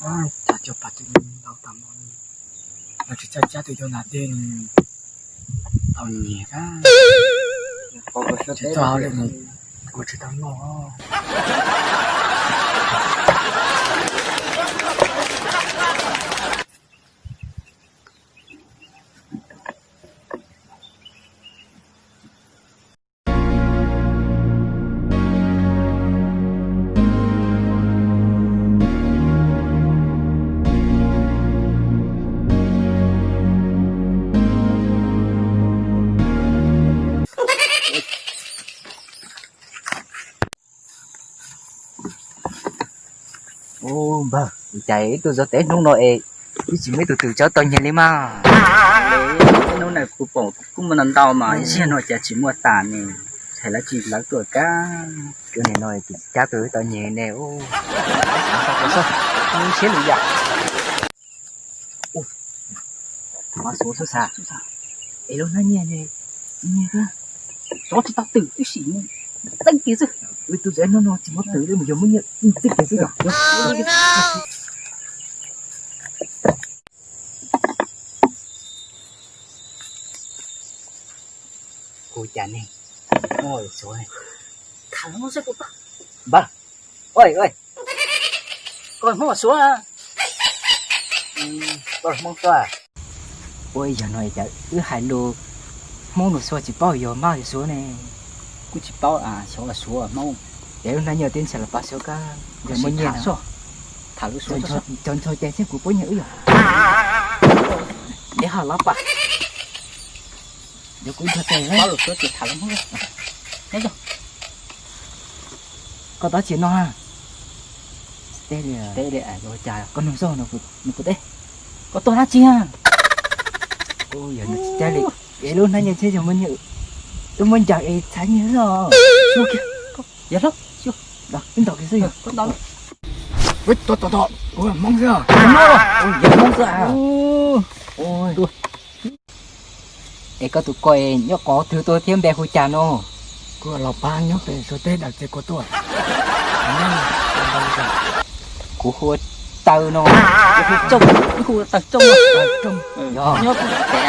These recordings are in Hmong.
Cas cov pab tus ntau tas no, los tsis txawj cab tus yau nram dej no, tau nyiam kab, tsis tau hauj lwm no, kuv tsis tau noj. Ub, npawg, cas ib tug zov teb hnub no es twb tsis muaj ib tug twm coj tau nyiag li mas. Hnub no kuv pom kuj muaj ntau ntau mas ib zaug no cas tsis muaj tas ne, hais lawv tsis lawv tuaj kab. Cuab nim no cab tus tau nyiag ne. Siab lus yam. Mas xuav xwb xav, es lub hnab nyiaj ne, nyiaj xwb, tov tsis tau twm ib sim txeeb kiag xwb. Tus txiv hnub no tsis muaj twm li mus yog muaj nyiaj txeeb kiag xwb yom. Kuv cas ne, muaj xuav. Tham hmoob xwb kuv, npawg, ua, ua, koj hmoob xuav, koj hmoob xuav. Ua yog no cas wb hais lus hmoob lus xuav tsis paub yog mab yog xuav ne. Kuj tsis paub xyov xuav hmoob. Es lub hnab nyiaj teb ntshai los pab xuav kab, yog muaj nyiaj xwb. Tham lus xuav, cov ntshaw ces thiab kuv puab nyiag wb yog. Dev haj lab pam. Yog kuv ntshai ces pab lus xuav ces tham lus hmoob. Koj tab tsis no ha. Teb li, teb li, koj nug xwb, nws puas teb. Koj tuaj dab tsi? Yog nws tsis teb li, es lub hnab nyiaj thiab yog muaj nyiaj, wb muab ncaws es txhais nyiaj xwb os. Yog los, wb ntaus kiag xwb yog. Tom tom, kuv hmoob xwb, yog hmoob xwb. Es koj tus ko nyob qhov twg tuaj thiab npe hu cas no? Kuv los pab nyob pem Suav teb dawm txiv kuv tuaj. Kuv hu ua Taw no. Kuv hu Tooj, wb hu Taw Tooj. Nyob pem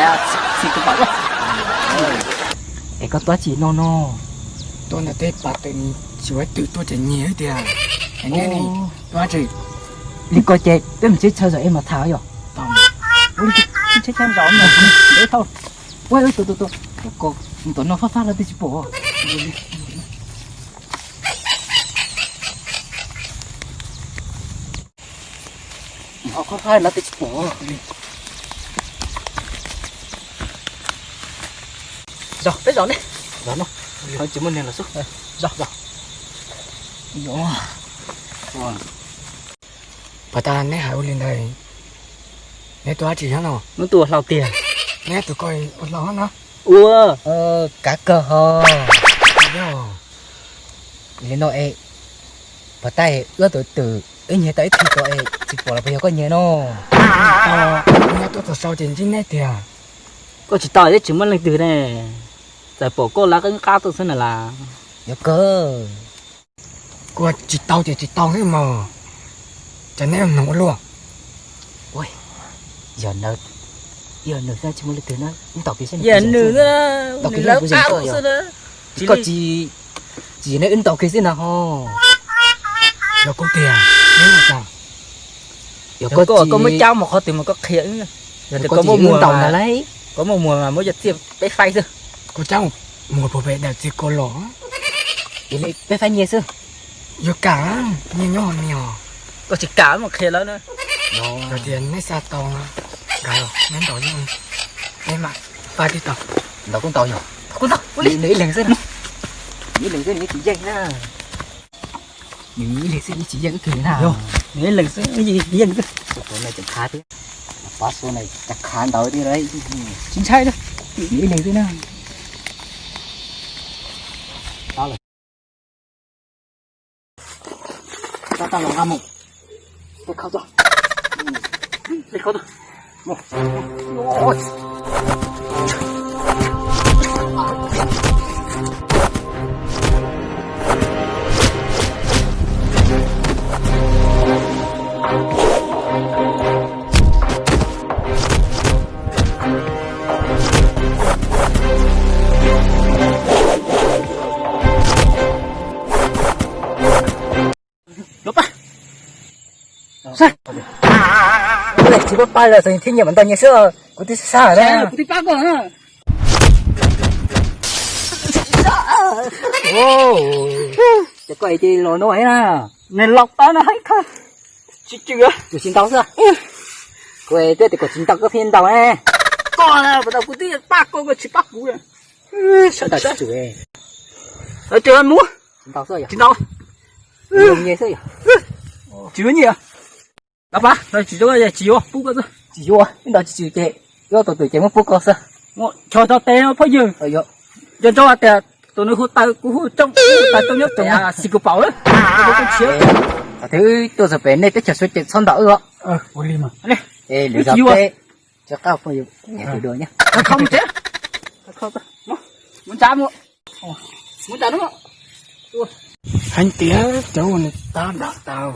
xis tus pam. Es koj tuaj tsi no no? Tuaj ntawm teb pas twm, tsis ua twm tuaj ces nyiag tiag. Tuaj tsi? Li ko ces peb mus tsheb chaw zom es mas tham yom. Tsheb chaw zom mas deb thau. Ua ua tus tus tus, tus no fab fab lawv twb tsis pom. Fab fab lawv twb tsis pom. Zom peb zom ne. Zom no, tsis muaj neeg los xwb. Zom zom. Puas tas neb hais ua li ntawd? Neb tuaj dab tsi nyob no? Neb tuaj ua hlau tiag. Neb tus ko ua hlau no? Ua, kav kawg ho. Li no es, puas tas wb tus twm wb nyiag tau ib tug ko es tsis pom los puas yog koj nyiag no? Nyob tuaj txog sau ces ntsib neb tiag. Koj tsis tau, tsis muaj leej twg ne. Txawm pom koj lawv qeeb qab tuaj xwb na las. Yuav kawg. Kuv tsis tau ces tsis tau xwb mog. Cas neb mloog ua luaj. Yog nws, yog nws xwb tsis muaj leej twg na, wb ntaus kiag xwb. Yog nws, ntaus kiag xwb. Koj tsis, tsis yog neb, wb ntaus kiag xwb na ho. Yog kuv tiag, neb ua cas? Yog koj, koj muab cab mus qhov twg mas koj qhia wb. Yog tias koj muaj muag ntau ntag lauj, koj muaj muag mas muab cov txiaj peb faib xwb. Koj cab mus puag pem dawm txiv ko los. Peb faib nyiaj xwb. Yuav kam, nyiaj nyob hauv ni os. Koj tsis kam mus qhia lawv na. Yog tias neb xa tau, kam los neb ntaus, neb mam faib tib tau. Ntaus kuj ntaus yog. Nws ib leeg xwb, nws ib leeg xwb nws tsis yeej na. Nws ib leeg xwb nws tsis yeej twg na. Nws ib leeg xwb nws tsis yeej twg. Tus no cas khav thiab. Pab xua no cas khav ntawd thiab lauj. Tsis ntshai na. Nws ib leeg xwb na. Tab tab los nqa mus. Tej khau tuaj. Tej khau tuaj. Mus. Pab los txog thiab nyiam mas ntau nyiam xwb, kuv twb sab sab na. Kuv twb pab koj na. Ces koj cia los no na. Nws los tau no heev kawg. Tsis tswm, tsum tsis ntaus xwb. Kuv twb tias kom tsis ntaus koj thiaj ntaus ne. Koj na, puas tau kuv twb pab koj, koj tsis pab kuv. Sawv daws tsis tsum. Tsis ntaus xwb yog. Tsis ntaus. Nyiam xwb yog. Tsis yuav nyiaj. Lawv pab tsis, tsis yuav, pub koj xwb. Tsis yuav, ib ntaus tsis tswm ces yuav tau twm ces muab pub koj xwb. Chov tso tes no phooj ywg. Nco ntsoov hais tias tus nws hu taws, kuv hu rooj, hu taws rooj nyob tus xis kus paum lawm. Thaum twg tuaj txog pem nej teb chaws Suav ces txhob ntaus wb os. Lwm zaus peb tsis qab phooj ywg dua na. Mus ntsa, mus ntsa. Heev tiag, cov uas nws tab dam tau.